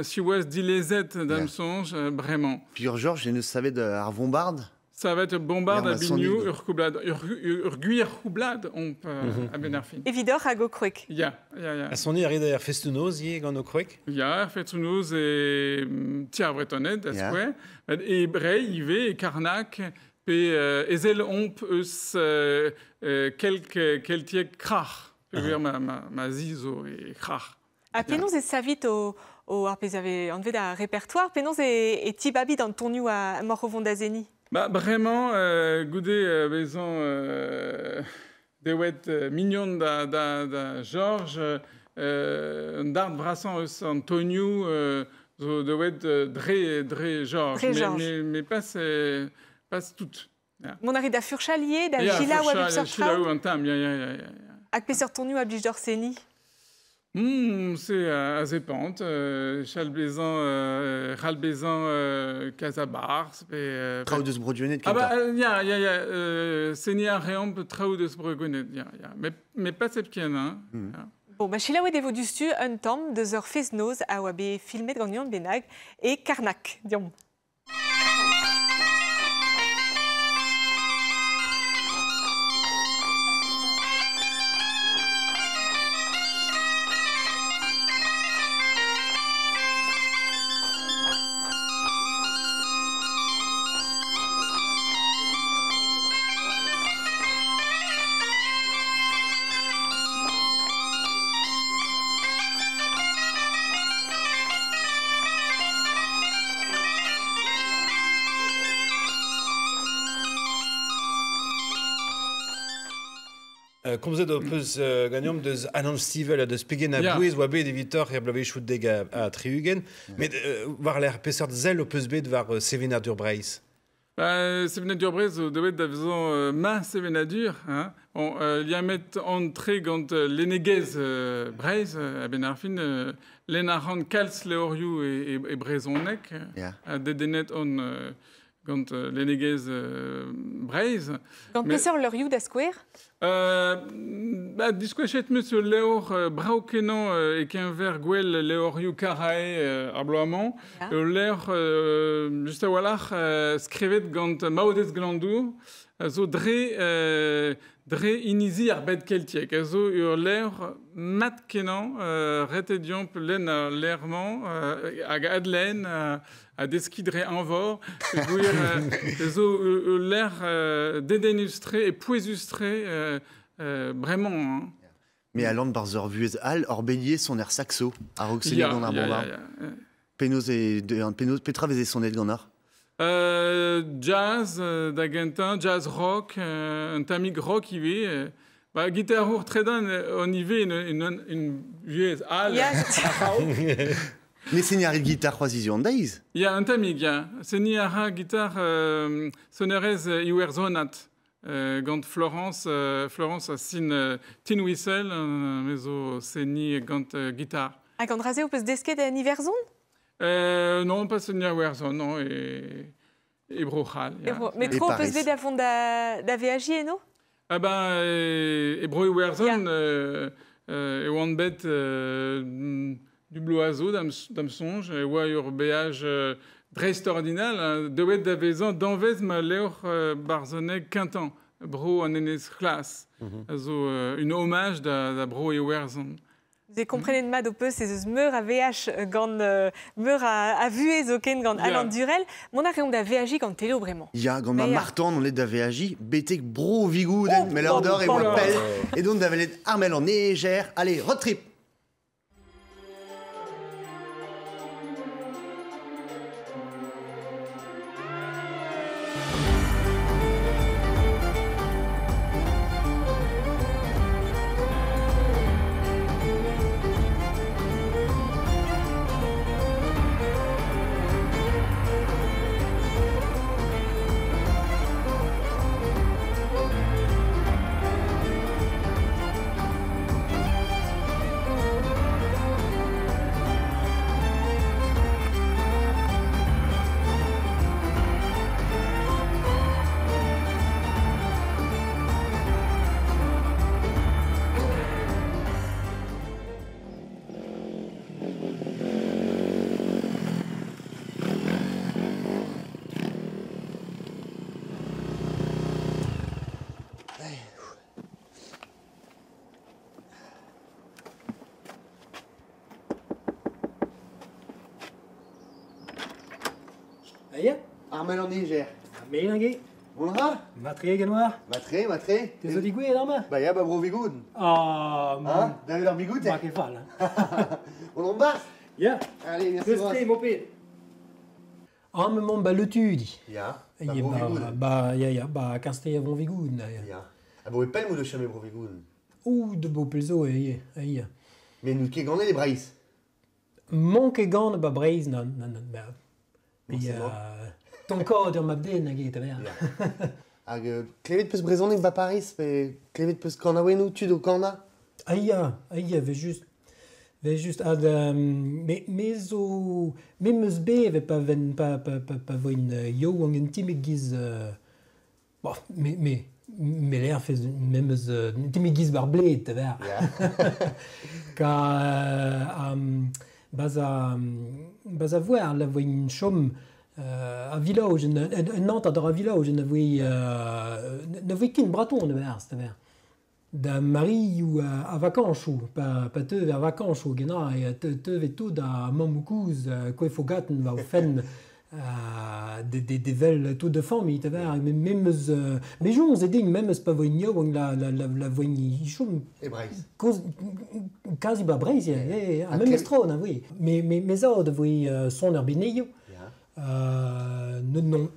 siwaz dilezet d'am soñj bremañ. Puis Georges, je ne savais de ar Vombard. Ça va être bombarde à bignou, ur koublad, ur gwir koublad omp a ben ar fin. Evidoc'h hag o kroek. Ya, ya, ya. A soni a rit ar festoù-noz ivez gant o kroek? Ya, ar festoù-noz e ti ar Bretoned, da skouer. E Brei ivez, e Karnak, pe ezel omp eus kelk keltiek krac'h. Peogwir ma zi zo e krac'h. Ha penaos e savit o ar pezh ave anvet ar repertoire, penaos e tibabit an tonioù a moc'h o vont da zeni? Ba, bremañ, goude bezañ deuet mignon da Georges, un dard brasañ eus an tonioù zo deuet dre Georges. Mais pas tout. Yeah. Mont a rit da furchalier, da gilaou a bep seurt traoù? Gilaou an tamm, ya, ya, ya, ya. Hag peseurt tonioù a blij d'hor seni? C'est a zepant, chalbezañ, ralbezañ Casabars, pe... Traoù deus Bro-Gwened, Ah bah, ya, ya, ya, seni a reomp traoù deus Bro-Gwened, ya, ya. Mais pas sepken, hein. Ya. Bon, ba selaouet e vo dustu un tamm deus ur fest-noz a oa bet filmet gant Yann Benag e Karnak, diomp. Komzet ho peus ganeomp deus Alan Stivell ha deus pegen a bouez oa bet evitoc'h er bloavezhioù dek ha 60. Met war lec'h peseurt sell ho peus bet war sevenadur Breizh? Sevenadur Breizh zo deuet da vezañ ma sevenadur. Hein. Bon, liammet an tre gant lennegezh Breizh, a-benn ar fin, lenn a ran kalz levrioù e brezhoneg, ha dedennet on gant lennegezh Breizh. Gant peseurt levrioù da skouer? Ba, diskouezet 'm eus ul levr brav-kenañ e-keñver gwell levrioù Karaez ar bloaz-mañ. Ul levr just a-walc'h skrivet gant Maodez Glanndour, a zo dre inizi ar bed keltiek. A zo ur levr mat-kenañ, ret eo deomp lenn al levr-mañ hag adlenn ha deskiñ dre eñvor. Peogwir zo ul levr dedennus-tre e pouezus-tre bremañ. Hein. Mais Alan barzh ur vuhez all, hor belier son er saxo, a-raok sellet gant ar bombard. Penaos e, penaos, petra veze sonet ganeoc'h? Jazz da gentañ, jazz rock, un tammig rock ivez. Ba, gitarour tredan on ivez en vuhez all. Mais seniñ a rit gitar c'hoazh hiziv an deiz? Ya, un tammig, ya. Seniñ a ra gitar sonerezh iwerzhonat gant Florence, Florence a sin Tin Whistle, me zo seniñ gant gitar. Ha gant dra-se ho peus desket en Iwerzhon? Non, pas seniñ a Iwerzhon, non, e Bro-C'hall. Ya. Met tro ho peus bet da vont da veajiñ eno? Ah ben, e Bro-Iwerzhon, e oan bet du bloaz zo, da'm soñj, e oa ur beaj dreistordinal, deuet da vezañ danvez ma levr barzhoneg kentañ, Bro an Enez C'hlas, a zo un hommage da Bro Iwerzhon. Vous komprenet mat ho peus ez eus meur a veaj gant meur a vuhez zoken gant Alan Durel. Mont a reomp da veajiñ gant Telo bremañ. Ya, gant ma martan on aet da veajiñ betek Bro Vigoudenn, met l'ordor e oa pell, edon da welet Armel an Eger. Allez, road trip! Ya. Armel an Niger. Armel an Niger. Bon ra? Matre ganoar. Matre, matre. Te zo digouezhet amañ? Ba ya, ba bro Vigoud. Ah, hein? David ar Bigoud, Ma ket fall. On embarque? Ya. Allez, merci. Deus-tre, mon ped. Amañ emañ ba Letudi. Ya, ba bro Vigoud. Ba, ya, ya, ba Kastell a Bro Vigoud. Ya. Ha bo e pell mout o chom e bro Vigoud? Ouh, de bo pell zo, ya, ya. Mais n'out ket ganet e Breizh? M'on ket ganet ba Breizh, nann, nann, nann. Ba, Tonkad ur mab-den hag eo, ta Hag klevet peus brezhoneg ba Paris pe klevet peus kanaouennoù tud o kanañ? Ah ya, ah ya, 'vez just 'vez just hag me zo me 'm eus bevet pa ven pa pa pa pa voen yaouank un tammig giz bon me me me lerfez me 'm eus un tammig giz war bled da ver. Ka Bas a voar la voe chom a village, un hantad a village ne voe ne voe ket breton e-barzh da ver. Da marilhoù a vakañsoù, pa teu ar vakañsoù genañ e teuve tout a mammoù-kozh koefogaten war o fenn de vel tout de famille, te ver, memes me soñj eo din memes pa voe yaouank la voe chom E Breizh. Koz, kazi ba Breizh, ya, ya, ya, memes tro, na voe. Me zad a voe soner binioù. Non,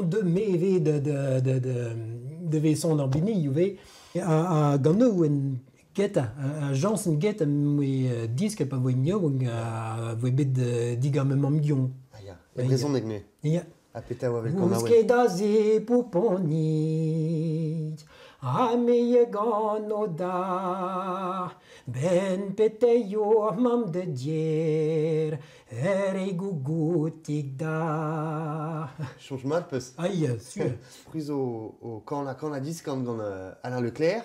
de me ivez de de son ar bini ve a gant en geta a Jansen get am disk pa voe nio a voe bet digam mam gion. Ah ya. E brezhoneg ne. Ya. A peta oa vel kanaouenn. Ouz ket aze pouponit a me gant o da ben peteio mam de dier er e gougoutik da. Chonj mat peus. Aïe, sûr. Priz o kan a kan a diskant gant Alain Leclerc.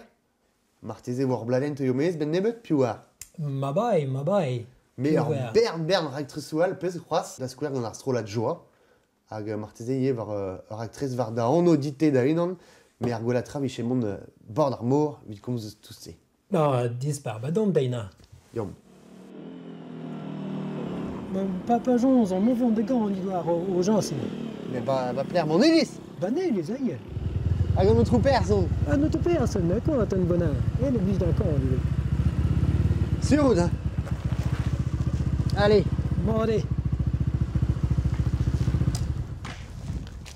Marteze war bladen teuio mez, ben nebeut piv war. Ma bai, ma bai. Me ar bern raktres all peus c'hoazh da skouer gant ar strollad Joa. Hag marteze ivez war ur raktres war da anv dit-te da unan, me ar gwella tra vije mont bord ar mor evit komz eus tout se. Ah, dispar, ba dont deina. Yom. Papa Jonz, an mont de gant war o Jansen. Mais ba plaire mon Elis. Ba ne, les aïe. Hag an autre person. An autre person, d'accord, ton bonheur. Et le bus d'accord, lui. Sur route, hein. Allez, mordez.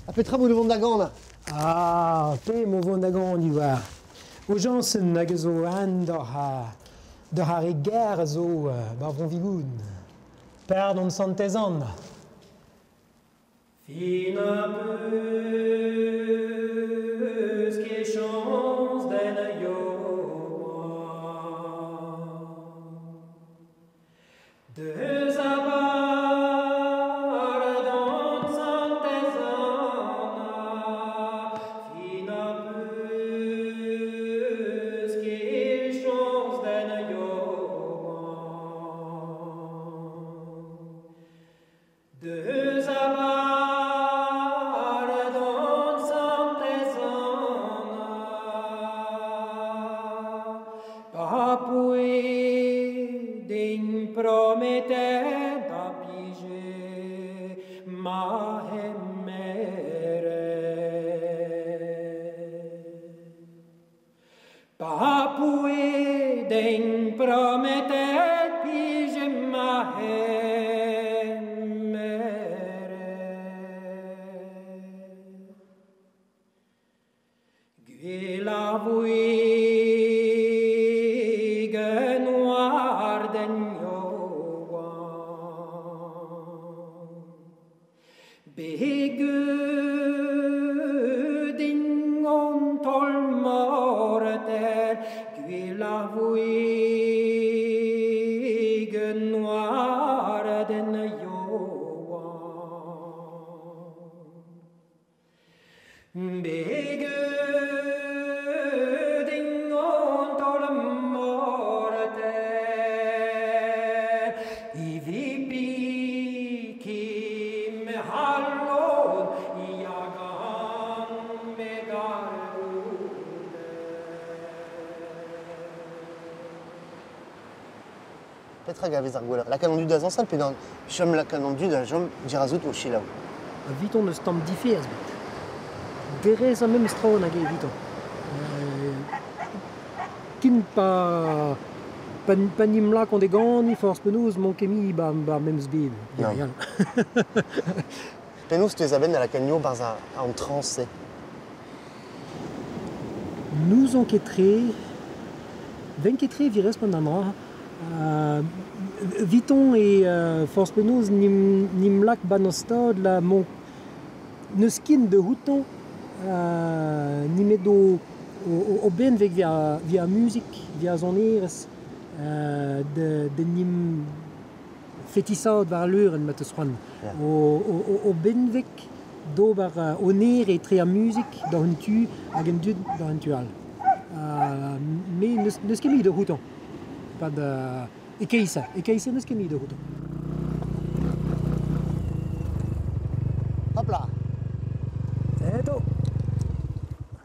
A petra vo vont da gant, là. Ah, pe mo vont da gant, y war. O Jansen hag zo an d'ar ar e ger zo bar vont vigoun. Pardon santezan. Fina peus ket chans den a yoa. Deus a pardon santezan. Fina peus ket chans den a yoa. Deus a pardon santezan. Papoe din prometet da pije ma hemere. Papoe din prometet pije ma hemere. Gwell a voe genoar den yoa. Begudin on tol morter, gwell a voe genoar den yoa. Begudin on tol morter, ivi pikim hallon iagan megalude. Petra gavez ar gwella. Lakaat an dud da zañsal pe d'an chom lakaat an dud da chom dirazout o selaou. A viton eus tamm diferz bet. Derez an memes traoù hag e viton. Kin pa pa nim lak on de gant, ni forz penaos mon kemi ba memes bed. Non. Ya. Penaos teus a-benn da lakaat nio barzh an trans-se. Nous on ket tre, ven ket tre vi respond an dra. Viton e forz penaos nim lak ban an stad la mon neus kin de houton nimet o benveg via muzik, via sonerezh de nim fetisaat war leurenn mat eus c'hoant. O benveg d'ober o ner etre ar muzik da un tu hag un dud da un tu all. Me neus ket mui de houton. Pad e keisa neus ket mui de houton. Hop là. Eto.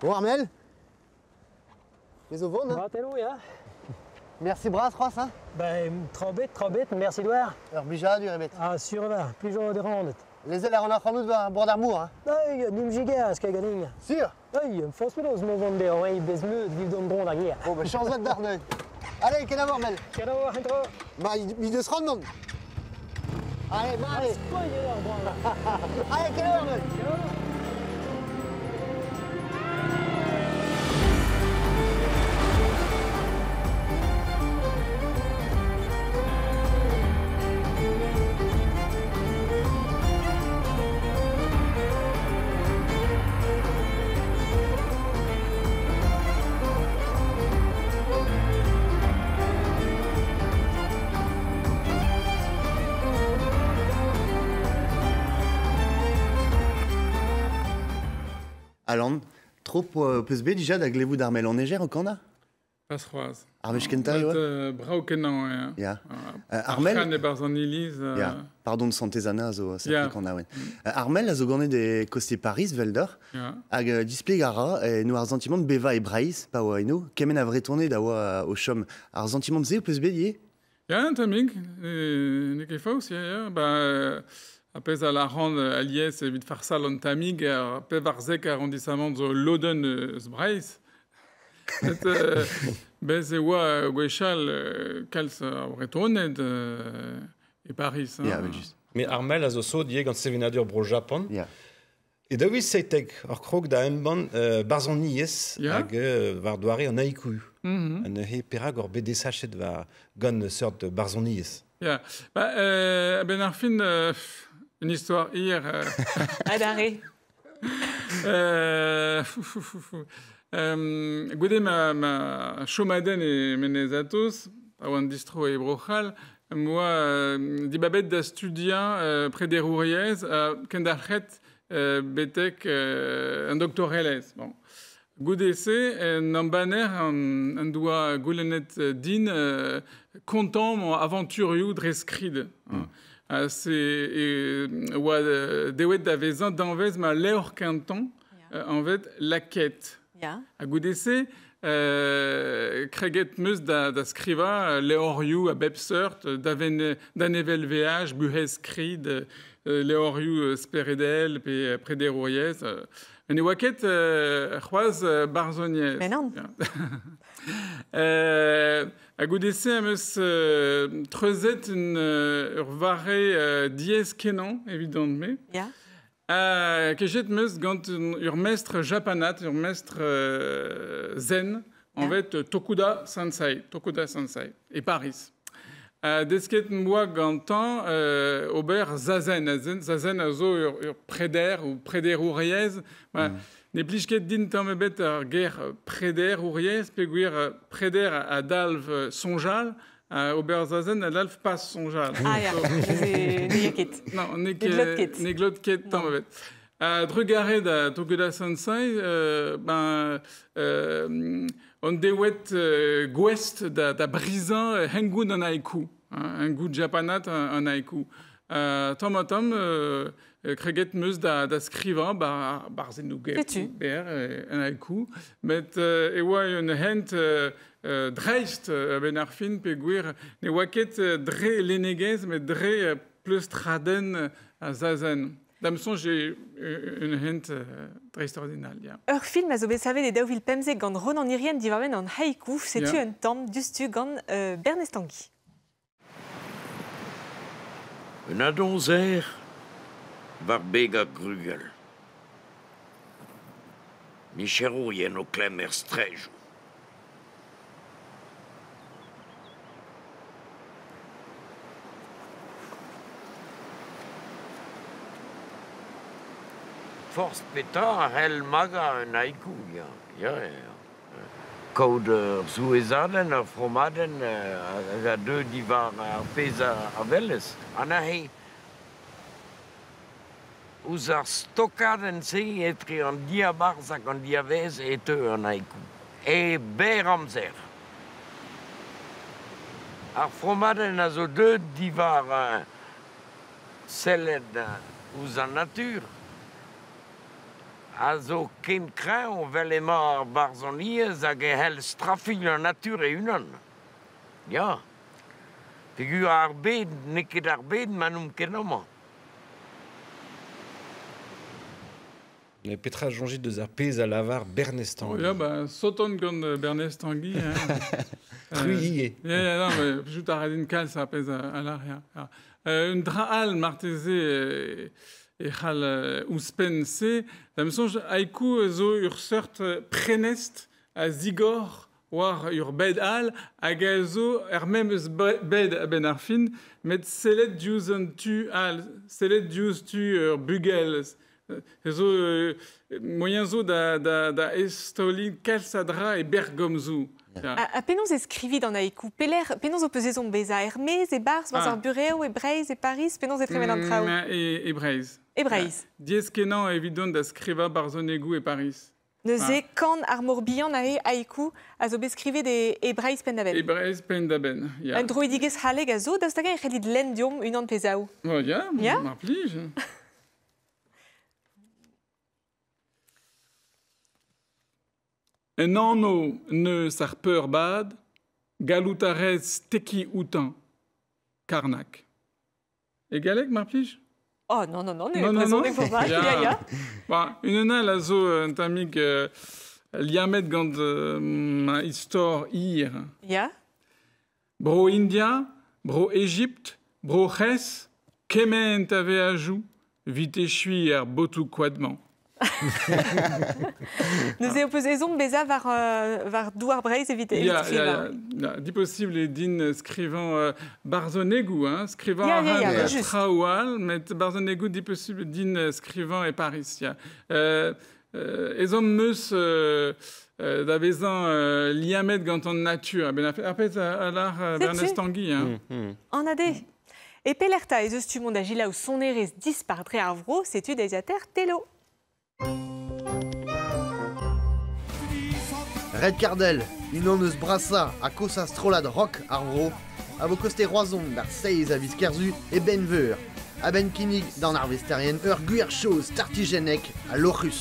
Bon Armel. Les au vent, hein. Bratello, ya. Merci bras, c'hoazh, hein. Ben, trop bête, merci Edouard. Ur blijadur ebet. Ah, sur va, plijo de randet. Lezel ar an ac'hanout war bord ar mor, hein. Ei, nim jiger, eus ganin. Sûr. Ei, forz penaos mo vont dezhañ, ei, bez meud, viv d'an dron ar ger. Bon, ben, chans vat d'ar neuze. Allez, kenavo Armel. Kenavo, entro. Ba, il deus rand non. Allez, ba, allez. Allez, kenavo Armel. Kenavo. Alan, tro peus bet dija da glevout Armel an Eger o kana? Pas c'hoazh. Ar wech kentañ eo? Brav kenañ eo. Ya. Armel... Ar c'han e-barzh an iliz. Ya, pardon Santez-Anna a zo sacré kanaouenn. Armel a zo ganet e koste Paris, 'veldoc'h, hag displeg a ra eno ar santimant bevañ e Breizh, pa oa eno, kement a Vretoned a oa o chom. Ar santimant-se ho peus bet ivez? Ya, un tammig, n'eo ket faos, ya, ya. Ba, ar pezh a lâran alies evit farsal an tammig, ar pevarzek arrondissamant zo lodenn eus Breizh. Met bez e oa gwechall kalz a Vretoned e Pariz. Ya, evel-just. Met Armel a zo sot ivez gant sevenadur Bro-Japan. Ya. E 2017 oc'h krog da embann barzhoniezh hag war doare an haiku. Ha neuze perak oc'h bet desachet war gant seurt barzhoniezh? Ya, ba, a-benn ar fin, une histoire hir. Adarre. Fou, fou, fou, fou. Goude ma chomadenn e Menez-Athos, pa oan distro e Bro-C'hall, em boa dibabet da studiañ prederouriezh ha kendalc'het betek an doktorelezh. Bon. Goude-se, un embanner en doa goulennet din kontañ ma avanturioù dre skrid. Se oa deuet da vezañ danvez ma levr kentañ, anvet La Quête. Ha goude-se, kreget 'm eus da skrivañ levrioù a bep seurt, danevell veaj, buhezskrid, levrioù speredel pe prederouriezh. Met ne oa ket c'hoazh barzhoniezh. Mais non. Ha goude-se am eus treuzet ur vare diaes-kenañ evidon-me. Kejet 'm eus gant ur mestr japanat, ur mestr zen, anvet Tokuda Sensei, Tokuda Sensei, e Pariz. Desket 'm boa gantañ ober zazen. Zazen a zo ur preder ou prederouriezh. Ne blij ket din tamm ebet ar ger prederouriezh peogwir preder a dalv soñjal, ober zazen a dalv pas soñjal. Ah ya, ne ya ket. Non, ne glot ket. Ne glot ket tamm ebet. Trugarez da Tokuda Sensei, ben, on dewet gouest da brizañ hengoun an haiku, hengoun japanat an haiku. Tamm-ha-tamm, kreget 'm eus da skrivañ barzhennoù berr en haiku, met e oa un hent dreist a-benn ar fin peogwir ne oa ket dre lennegezh met dre pleustradenn a zazen. Da'm soñj eo un hent dreistordinal, ya. Ur film a zo bet savet e 2015 gant Ronan Hirrien diwar-benn an haiku. Setu un tamm diouzhtu gant Bernez Tangi. Un adoñser war beg ar grugell. Micherourien o klemm er straedoù. Forzh petra a c'hell magañ un haiku, ya. Ya, ya. Kaout ur souezhadenn, ur fromadenn hag a deu diwar ar pezh a welez. Ha neuze, ouzh ar stokadenn-se etre an diabarzh hag an diavaez e teu an haiku. E berr amzer. Ar fromadenn a zo deuet diwar sellet ouzh an natur. A zo ken kreñv 'vel emañ ar barzhoniezh hag e c'hell strafilh an natur e-unan. Ya. Peogwir ar bed n'eo ket ar bed ma n'omp ket amañ. Petra soñjit deus ar pezh a lavar Bernez Tangi? Ya, ba, soton gant Bernez Tangi. Truilh ivez. Ya, ya, non, mais jout a ra din kalz ar pezh a lar, ya. Un dra all marteze e c'hall ouzhpenn-se, da'm soñj haiku zo ur seurt prenestr a zigor war ur bed all hag a zo er memes bed a-benn ar fin, met sellet diouzh an tu all, sellet diouzh tu ur bugel. Zo moaien zo da eztaoliñ kalz a dra e berrgomzoù. Ha penaos e skrivit an haiku? Pelec'h, penaos ho peus ezhomm bezañ er-maez, e-barzh, war ar burev, e Breizh, e Pariz? Penaos e tremen an traoù? E Breizh. E Breizh. Diez kenan evidon da skriva barzhonegou e Paris. Neuze kan ar Morbihan a e haiku a zo bet skrivet e Breizh penn-da-benn. E Breizh penn-da-benn, ya. Un droidigezh c'halleg a zo, daoust hag-eñ e c'hellit lenn deomp unan pe zaou? Oh, ya, Ya? mar plij. En anv neus ar peurbad, gallout a rez stekiñ outañ, Karnak. E galleg, mar plij? Oh non, non, non, Non, non, non. brezhoneg vo mat, ya, ya. Ba, unan all a zo un tammig liammet gant ma istor hir. Ya. Bro India, bro Egipt, bro C'hres, kement a veajoù 'vit echuiñ ar botoù koad-mañ. Neuze ho peus ezhomm bezañ war douar Breizh evit Ya, ya, skrivañ. ya, ya. Diposibl eo din skrivañ barzhonegoù, hein. Skrivañ Ya, a ya, ran ya, just. traoù all, met barzhonegoù diposibl eo din skrivañ e Pariz, ya. Ezhomm 'm eus da vezañ liammet gant an natur. A-benn ar pezh a lâr Setu. Bernez Tanguy, hein. Anat eo. E pelec'h 'ta ez eus tu mont da selaou sonerezh dispar dre ar vro, setu deiziataer Telo. Red Cardell, unan eus brasañ ha kosañ strollad rock ar vro, a vo koste Roazhon d'ar seizh a viz Kerzu e Benveur, a-benn kinnig d'an arvesterien ur gwir show startijennek ha lorc'hus.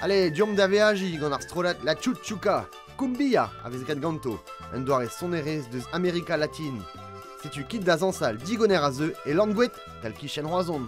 Allez, deomp da veajiñ gant ar strollad La Tchouktchouka, Cumbia a vez graet ganto, un doare sonerezh deus Amerika Latin. Setu kit da zañsal digoner a zeu e Langouet, tal-kichen Roazhon.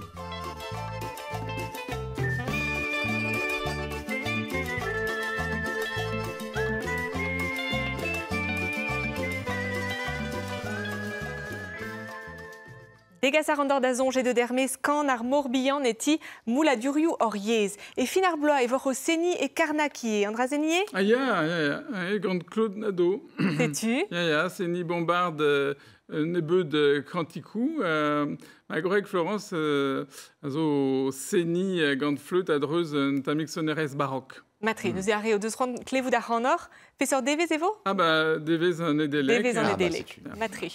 Degas a ran d'or da soñj edo dermez kan ar Morbihan e ti mouladurioù hor yezh. E fin ar bloaz e voc'h o seniñ e Karnaki, an dra seniñ Ah ya, ya, ya, ya, gant Claude Nadeau. Setu. Ya, ya, seniñ bombarde nebeud kantikou. Ma gwreg Florence a zo seniñ gant fleüt a-dreuz un tammig sonerezh barok. Matre, neuze ar re o deus c'hoant klevout ac'hanoc'h, peseurt devezh e vo? Ah bah, devezh an Nedeleg. Devezh an Ah, bah, Nedeleg, setu. matre.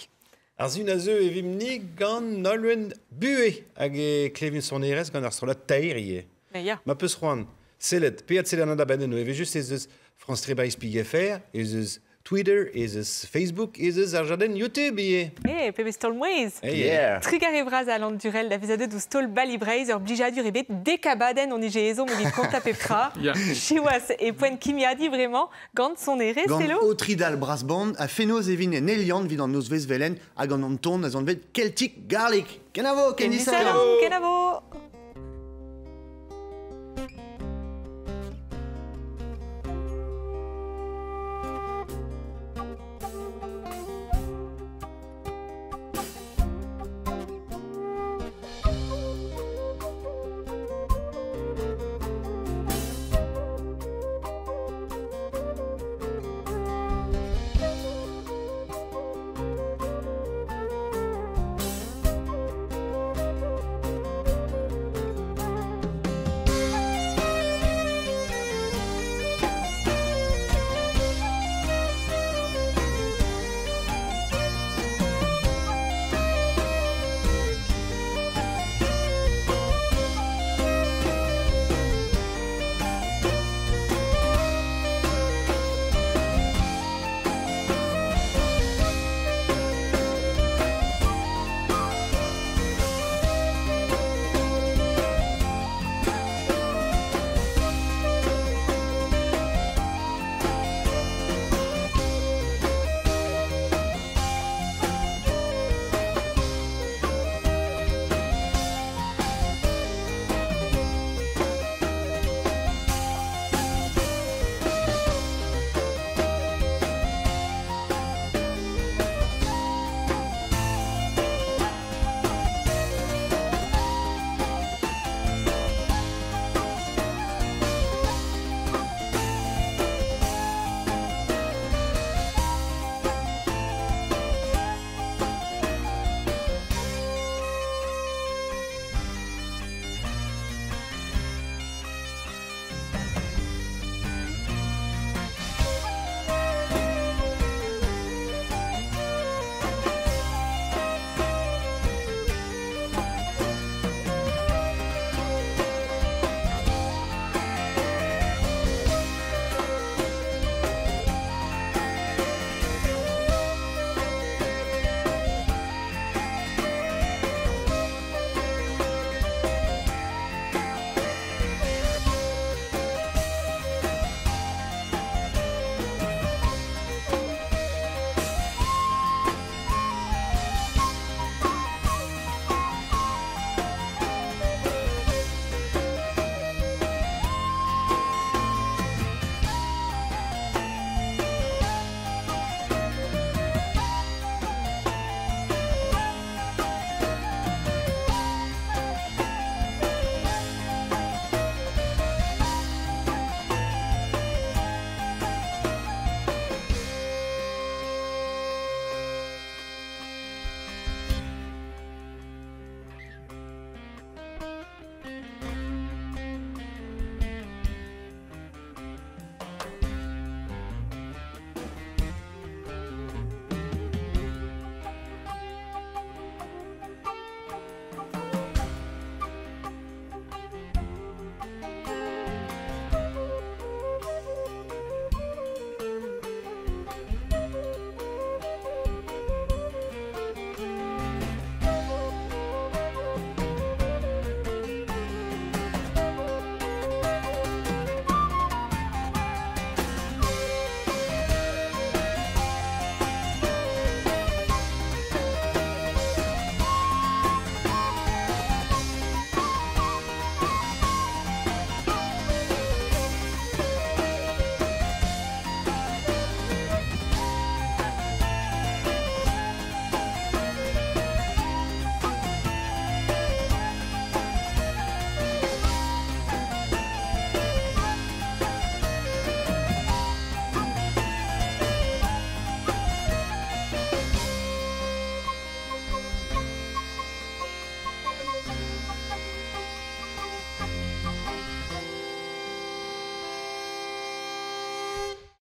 Ar sun a zeu e vimp-ni gant Nolwenn Buhe hag e klevin sonerezh gant ar strollad Teir ivez. Mais ya. Ma peus c'hoant, sellet, pe adsellet an abadennoù, e vez just ez eus France 3 Breizh PFR, ez eus Twitter, ez eus Facebook, ez eus ar jadenn YouTube ivez. Eh, pebezh taol-mouezh. Eh, yeah. Trugarez vras Alan Durel da vezañ deuet ouzh taol Bali Breizh ur blijadur ebet dekabadenn hon ije ezhomm evit kontañ pep tra. Ya. Siwazh e poent kimiadiñ bremañ gant sonerezh, Gant Telo. Aotridal Brass Band ha fenoz e vin en Eliant evit an nozvezh velen hag an ton a zo anvet Celtic Garlic. Kenavo, ken Ken disadorn. disadorn, kenavo.